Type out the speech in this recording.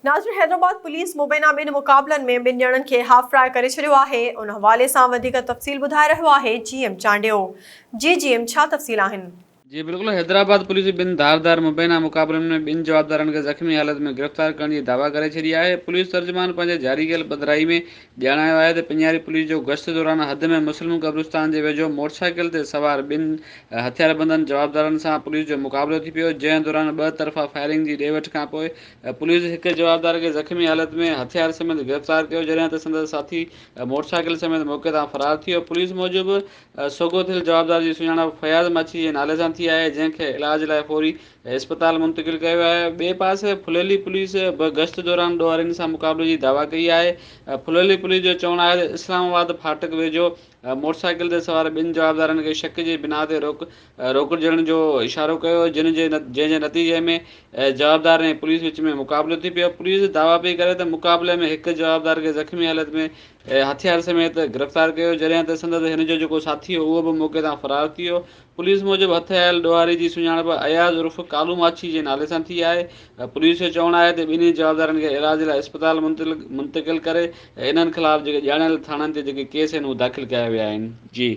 ناظرين حيدرآباد پوليس مبينا ٻن مقابلن ۾ ٻن ڄڻن کي هاف فرائي ڪري ڇڏيو آهي ان حوالي سان وڌيڪ تفصيل ٻڌائي رهيو آهي جي ايم چانڊيو جي جي ايم ڇا تفصيل آهن. جي بلڪل حيدرآباد پوليس ٻن ڌار ڌار مبينا مقابلن ۾ ٻن جوابدارن کي زخمي حالت ۾ گرفتار ڪرڻ جي دعويٰ ڪري ڇڏي آهي. پوليس ترجمان پنهنجي جاري ڪيل پڌرائي ۾ ڄاڻايو آهي ته پڃاري پوليس جو گشت دوران حد ۾ مسلم قبرستان جي ويجهو موٽرسائيڪل تي سوار ٻن هٿياربندن جوابدارن سان پوليس جو مقابلو ٿي پيو جنهن دوران ٻه طرفا فائرنگ جي ڏي وٺ کانپوء پوليس هڪ جوابدار کي زخمي حالت ۾ هٿيار سميت گرفتار ڪيو جڏهن ته سندس ساٿي موٽرسائيڪل سميت موقعي تان فرار ٿي ويو. پوليس موجب سوگهو ٿيل جوابدار جي سڃاڻپ فياض ماڇي جي نالي سان ٿي آهي، جنهن کي علاج لاء فوري اسپتال منتقل ڪيو ويو آهي. ٻئي پاسي ڦليلي پوليس به گشت دوران ڏوهارين سان مقابلي جي دعويٰ ڪئي آهي. ڦليلي پوليس جو چوڻ آهي ته اسلام آباد ڦاٽڪ ويجهو موٽرسائيڪل تي سوار ٻن جوابدارن کي شڪ جي بنا تي روڪ روڪجڻ جو اشارو ڪيو، جن جي جنهن جي نتيجي ۾ جوابدار ۽ پوليس وچ ۾ مقابلو ٿي پيو. پوليس دعويٰ پئي ڪري ته مقابلي ۾ هڪ جوابدار کي زخمي حالت ۾ هٿيار سميت گرفتار ڪيو جڏهن ته سندس هن جو جيڪو ساٿي هو اهو به موقعي تان فرار ٿي ويو. پوليس موجب هٿ آيل ڏوهاري جي سڃاڻپ اياز عرف ڪالو ماڇي جي نالي سان ٿي آهي. پوليس جو چوڻ آهي ته ٻنهي جوابدارن کي علاج لاء اسپتال منتقل ڪري انهن خلاف جيڪي ڄاڻايل ٿاڻن تي جيڪي ڪيس آهن اهي داخل ڪيا ويا آهن. جي.